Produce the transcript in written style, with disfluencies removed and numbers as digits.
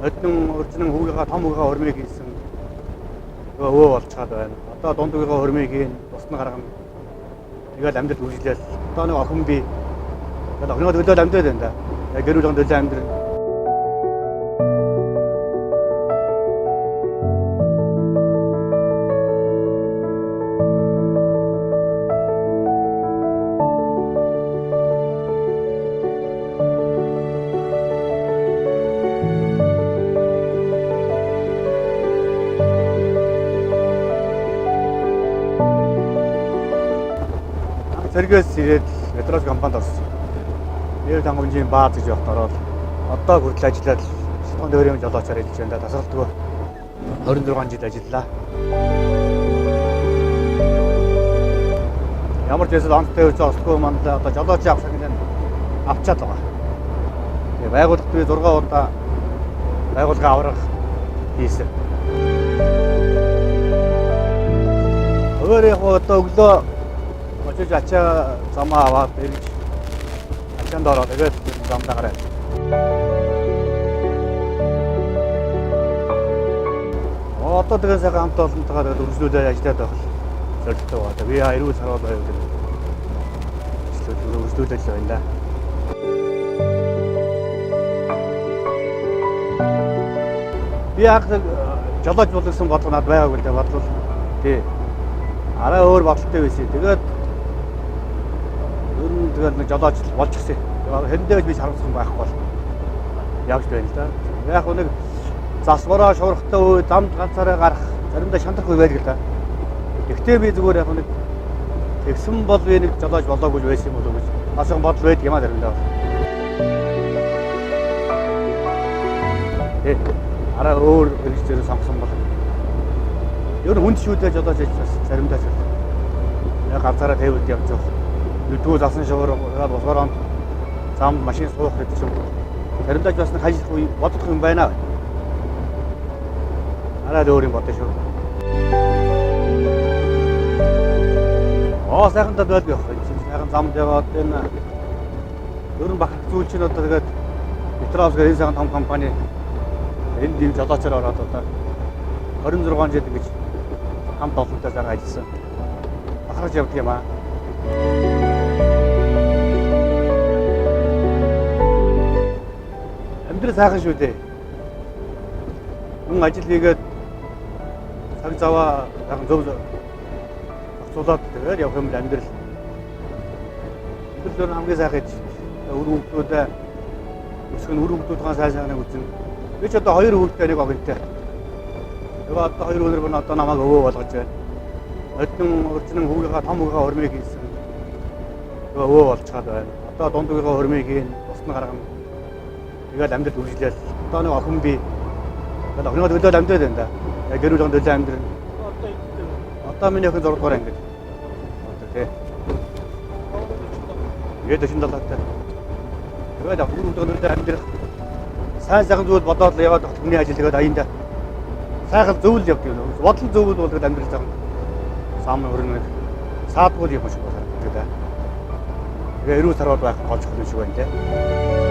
Ноднон уржин хүүгийнхаа том хүүгийнхаа хормыг хийсэн. Тэгээ өвөө болцоод байна. Одоо дунд хүүгийнхаа хормыг хийн, бус нь гаргана. Тэгэл амьдрал үргэлжлээл. Одоо нэг охин би. Тэгэл охиныхоо төлөө л амьдрал байна да. Яг гэр бүлийн төлөө амьдрал. Цэргээс ирээд Метрос компанид орсон. Нэр дангамжийн бааз гэж явахад ороод одоо хүртэл ажиллаад шатган дөөрийн жолоочоор ажиллаж байна да. Тасралтгүй 26 жил ажиллалаа. Ямар ч байсан онцтой үз ослгүй манлаа одоо жолоочийн авсаг нь авчаад байгаа. Тэгээ байгууллагт би 6 удаа байгууллагын аврах хийсэн. Өөр яг одоо өглөө очиж ачаа замаа аваад эргэж ачаанд ороод тэгээд замдаа гараад. Одоо тэгээд сайхан хамт олонтойгоо тэгээд үргэлжлүүлээ ажиллаад байх л зорилготой байгаа. Би эрүүл сарвал байв гэдэг ажлууд үргэлжлүүлээд л байна да. Би анх жолооч болгосон бодлого надад байгаагүй л дээ бодлол. Тий. Арай өөр бодолтой байсан. Тэгээд ер нь тэгээд нэг жолооч болж гисэн. Хэрэндээ би харамсах байхгүй бол явж байна л да. Яг нэг засвараа шуурхтай үе замд ганцаараа гарах заримдаа шантрах үе байдаг л да. Тэгтээ би зүгээр яг нэг тэгсэн бол би нэг жолооч болоогүй байсан юм болов уу гэж бас юм бодол байдаг юм а заримдаа. Тий. Арай өөр хэрэгжлээр сонгосон бол ер нь хүнд шүүдээ жолооч хийж бас заримдаа ч яг ганцаараа тээвэд явж явах. Нүдгүү засан шуурга босгоор замд машин суух гэдэг чинь заримдаа ч бас нэг ажиллах үе бодох юм байна. Арай л өөр юм бодно шүү. Оо сайхан тад байдгүй явах. Сайхан замд яваад энэ ер нь бахарх зүйл чинь одоо тэгээд Метрос гэх энэ сайхан том компани энд ийм жолоочоор ороод одоо 26 жил ингэж хамт олонтой сайхан ажилласан. Бахархаж явдаг юм аа. Амьдрал сайхан шүү дээ. Мөн ажил хийгээд цаг заваа сайхан зөв зохицуулаад тэгээд явах юм л амьдрал. Амьдрал өөр хамгийн сайхан гэж. Үр хөвгүүдээ өсгөн үр хөвгүүдийн сайн сайхныг үзэн. Би ч одоо хоёр хүүхдтэй нэг охинтой. Тэгээ одоо хоёр өнөр бүр одоо намайг өвөө болгож байна. Ноднон уржин хүүгийнхаа том хүүгийнхаа хормыг хийсэн. Тэгээ өвөө болцоод байна. Одоо дунд хүүгийнхаа хормыг хийн, бус нь гаргана. Тэгэл амьдрал үргэлжлээл. Одоо нэг охин би. Тэгэл охиныхоо төлөө л амьдрал байна да. Яг гэр бүлийн төлөө амьдрал. Одоо миний охин 6 дугаар ангид. Одоо тий. Тэгээд 47-тай. Тэгээд үр хөвгүүдийн төлөө амьдрах. Сайн сайхан зүйл бодоод л яваад хүний ажил тэгээд аяндаа сайхан зөв л явдаг юм. Бодлон зөв л бол тэгээд амьдрал сайхан сам өрнөг саадгүй юм шиг байна гэдэг. Тэгээ эрүүл сарвал байх нь гол чухал юм шиг байна тий.